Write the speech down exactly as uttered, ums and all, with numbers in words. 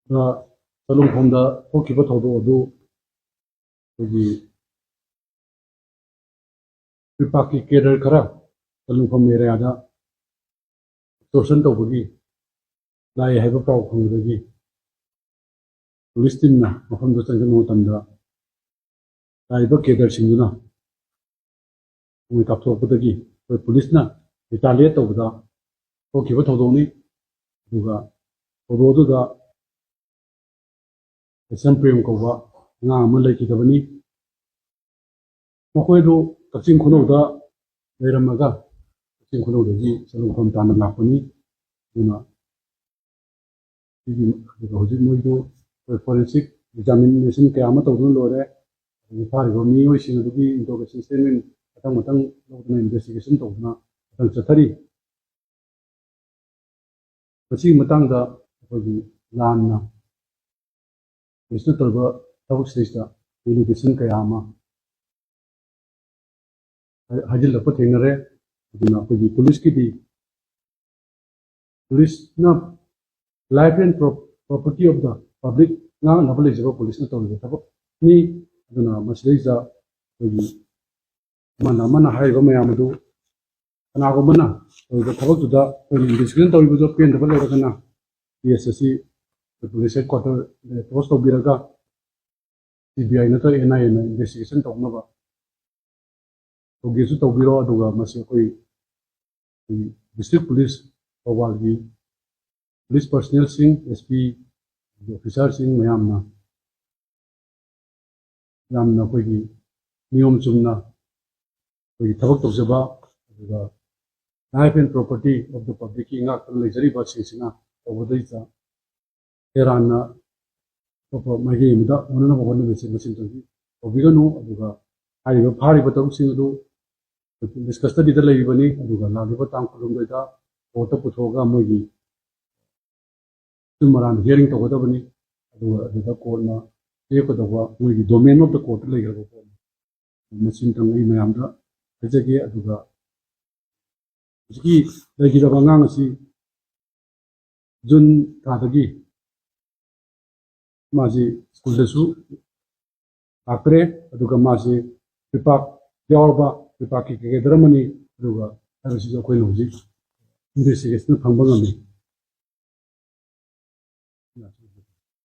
ꯆꯠꯂꯨꯡꯐꯝꯗ ꯊꯣꯛꯈꯤꯕ ꯊꯧꯗꯣꯛ ꯑꯗꯨ ꯑꯩꯈꯣꯏꯒꯤ ꯌꯨꯄꯥꯛꯀꯤ ꯀꯦꯗꯔ ꯈꯔ ꯆꯠꯂꯨꯡꯐꯝ ꯑꯦꯔꯤꯌꯥꯗ ꯑꯦꯛꯁꯇꯣꯔꯁꯟ ꯇꯧꯕꯒꯤ ꯂꯥꯛꯑꯦ ꯍꯥꯏꯕ ꯄꯥꯎ ꯐꯪꯕꯗꯒꯤ ꯄꯨꯂꯤꯁ ꯇꯤꯝꯅ ꯃꯐꯝꯗꯨ ꯆꯪꯁꯤꯟꯕ ꯃꯇꯝꯗ ꯂꯥꯛꯏꯕ ꯀꯦꯗꯔꯁꯤꯡꯗꯨꯅ ꯅꯣꯡꯃꯩ ꯀꯥꯞꯊꯣꯔꯛꯄꯗꯒꯤ ꯑꯩꯈꯣꯏ ꯄꯨꯂꯤꯁꯅ ꯔꯤꯇꯥꯂꯤꯌꯦꯠ ꯇꯧꯕꯗ ꯊꯣꯛꯈꯤꯕ ꯊꯧꯗꯣꯛꯅꯤ꯫ ꯑꯗꯨꯒ ꯊꯧꯗꯣꯛ ꯑꯗꯨꯗ ꯑꯦꯁ ꯑꯦꯝ ꯄ꯭ꯔꯦꯝ ꯀꯧꯕ ꯑꯉꯥꯡ ꯑꯃ ꯂꯩꯈꯤꯗꯕꯅꯤ꯫ ꯃꯈꯣꯏꯗꯨ ꯀꯛꯆꯤꯡ ꯈꯨꯅꯧꯗ ꯂꯩꯔꯝꯃꯒ ꯀꯛꯆꯤꯡ ꯈꯨꯅꯧꯗꯒꯤ ꯆꯠꯂꯨꯡꯐꯝ ꯇꯥꯟꯅ ꯂꯥꯛꯄꯅꯤ꯫ ꯑꯗꯨꯅ ꯁꯤꯒꯤ ꯑꯗꯨꯒ ꯍꯧꯖꯤꯛ ꯃꯣꯏꯗꯨ ꯑꯩꯈꯣꯏ ꯐꯣꯔꯦꯟꯁꯤꯛ ꯑꯦꯛꯖꯥꯃꯤꯅꯦꯁꯟ ꯀꯌꯥ ꯑꯃ ꯇꯧꯗꯨꯅ ꯂꯣꯏꯔꯦ꯫ ꯑꯗꯒꯤ ꯐꯥꯔꯤꯕ ꯃꯤꯑꯣꯏꯁꯤꯡ ꯑꯗꯨꯒꯤ ꯏꯟꯇ꯭ꯔꯣꯒꯦꯁꯟ ꯁ꯭ꯇꯦꯠꯃꯦꯟ ꯃꯊꯪ ꯃꯊꯪ ꯂꯧꯗꯨꯅ ꯏꯟꯚꯦꯁꯇꯤꯒꯦꯁꯟ ꯇꯧꯗꯨꯅ ꯃꯊꯪ ꯆꯠꯊꯔꯤ꯫ ꯃꯁꯤꯒꯤ ꯃꯇꯥꯡꯗ ꯑꯩꯈꯣꯏꯒꯤ ꯂꯥꯟꯅ ꯄꯨꯂꯤꯁꯅ ꯇꯧꯔꯤꯕ ꯊꯕꯛꯁꯤꯗꯩꯁꯤꯗ ꯑꯦꯂꯤꯒꯦꯁꯟ ꯀꯌꯥ ꯑꯃ ꯍꯥꯏ-, ꯍꯥꯏꯖꯤꯜꯂꯛꯄ ꯊꯦꯡꯅꯔꯦ꯫ ꯑꯗꯨꯅ ꯑꯩꯈꯣꯏꯒꯤ ꯄꯨꯂꯤꯁꯀꯤꯗꯤ ꯄꯨꯂꯤꯁꯅ life and pro-, property of the public ꯉꯥꯛꯅꯕ ꯂꯩꯖꯕ ꯄꯨꯂꯤꯁꯅ ꯇꯧꯔꯤꯕ ꯊꯕꯛꯅꯤ꯫ ꯑꯗꯨꯅ ꯃꯁꯤꯗꯩꯁꯤꯗ ꯑꯩꯈꯣꯏꯒꯤ ꯑꯃꯅ ꯑꯃꯅ ꯍꯥꯏꯔꯤꯕ ꯃꯌꯥꯝ ꯑꯗꯨ ꯀꯅꯥꯒꯨꯝꯕꯅ ꯇꯧꯔꯤꯕ ꯊꯕꯛꯇꯨꯗ ꯑꯩꯈꯣꯏꯅ ꯏꯟꯚꯦꯁꯇꯤꯒꯦꯁꯟ ꯇꯧꯔꯤꯕꯗꯨ ꯄꯦꯟꯗꯕ ꯂꯩꯔꯒꯅ ꯄꯤ ꯑꯦꯁ ꯑꯁꯤ ꯄꯨꯂꯤꯁ ꯍꯦꯗ ꯀ꯭ꯋꯥꯇꯔꯗ ꯑꯦꯄ꯭ꯔꯣꯁ ꯇꯧꯕꯤꯔꯒ ꯁꯤ ꯕꯤ ꯑꯥꯏ ꯅꯠꯇ꯭ꯔꯒ ꯑꯦꯟ ꯑꯥꯏ ꯑꯦꯅ ꯏꯟꯚꯦꯁꯇꯤꯒꯦꯁꯟ ꯇꯧꯅꯕ ꯇꯧꯒꯦꯁꯨ ꯇꯧꯕꯤꯔꯣ꯫ ꯑꯗꯨꯒ ꯃꯁꯤ ꯑꯩꯈꯣꯏ, ꯑꯩꯈꯣꯏ ꯗꯤꯁꯇ꯭ꯔꯤꯛ ꯄꯨꯂꯤꯁ ꯊꯧꯕꯥꯜꯒꯤ ꯄꯨꯂꯤꯁ ꯄꯔꯁꯅꯦꯜꯁꯤꯡ, ꯑꯦꯁ ꯄꯤ, ꯑꯣꯐꯤꯁꯥꯔꯁꯤꯡ ꯃꯌꯥꯝꯅ ꯌꯥꯝꯅ ꯑꯩꯈꯣꯏꯒꯤ ꯅꯤꯌꯣꯝ ꯆꯨꯝꯅ ꯑꯩꯈꯣꯏꯒꯤ ꯊꯕꯛ ꯇꯧꯖꯕ, ꯑꯗꯨꯒ life and property of the publicꯀꯤ ꯉꯥꯛꯇꯨꯅ ꯂꯩꯖꯔꯤꯕꯁꯤꯡꯁꯤꯅ ꯇꯧꯕꯗꯩꯗ ꯇꯦꯔꯥꯟꯅ ꯑꯇꯣꯞꯄ ꯃꯥꯏꯀꯩ ꯑꯃꯗ ꯑꯣꯟꯅꯅꯕ ꯍꯣꯠꯅꯕꯁꯤ ꯃꯁꯤꯃꯇꯪꯗꯤ ꯇꯧꯕꯤꯒꯅꯨ꯫ ꯑꯗꯨꯒ ꯍꯥꯏꯔꯤꯕ ꯐꯥꯔꯤꯕ ꯇꯔꯨꯛꯁꯤꯡ ꯑꯗꯨ ꯄꯨꯂꯤꯁ ꯀꯁꯇꯗꯤꯗ ꯂꯩꯔꯤꯕꯅꯤ꯫ ꯑꯗꯨꯒ ꯂꯥꯛꯂꯤꯕ ꯇꯥꯡ ꯀꯨꯟꯍꯨꯝꯗꯣꯏꯗ ꯀꯣꯔꯠꯇ ꯄꯨꯊꯣꯛꯑꯒ ꯃꯣꯏꯒꯤ ꯑꯆꯨꯝ ꯑꯔꯥꯟ ꯍꯤꯌꯥꯔꯤꯡ ꯇꯧꯒꯗꯕꯅꯤ꯫ ꯑꯗꯨꯒ ꯑꯗꯨꯗ ꯀꯣꯔꯠꯅ ꯂꯦꯞꯀꯗꯧꯕ ꯃꯣꯏꯒꯤ domain of the courtꯇ ꯂꯩꯈ꯭ꯔꯕ ꯄꯣꯠꯅꯤ꯫ ꯃꯁꯤꯃꯇꯪ ꯑꯩ ꯃꯌꯥꯝꯗ ꯍꯥꯏꯖꯒꯦ꯫ ꯑꯗꯨꯒ ꯍꯧꯖꯤꯛꯀꯤ ꯂꯩꯈꯤꯗꯕ ꯑꯉꯥꯡ ꯑꯁꯤ ꯖꯨꯟ ꯊꯥꯗꯒꯤ ꯃꯥꯁꯤ ꯁ꯭ꯀꯨꯜꯗꯁꯨ ꯂꯥꯛꯇ꯭ꯔꯦ꯫ ꯑꯗꯨꯒ ꯃꯥꯁꯤ ꯄ꯭ꯔꯤꯄꯥꯛ ꯌꯥꯎꯔꯕ, ꯄ꯭ꯔꯤꯄꯥꯛꯀꯤ ꯀꯦꯗꯔ ꯑꯃꯅꯤ꯫ ꯑꯗꯨꯒ ꯍꯥꯏꯕꯁꯤꯁꯨ ꯑꯩꯈꯣꯏꯅ ꯍꯧꯖꯤꯛ ꯏꯟꯚꯦꯁꯇꯤꯒꯦꯁꯟ ꯐꯪꯕ ꯉꯝꯃꯤ꯫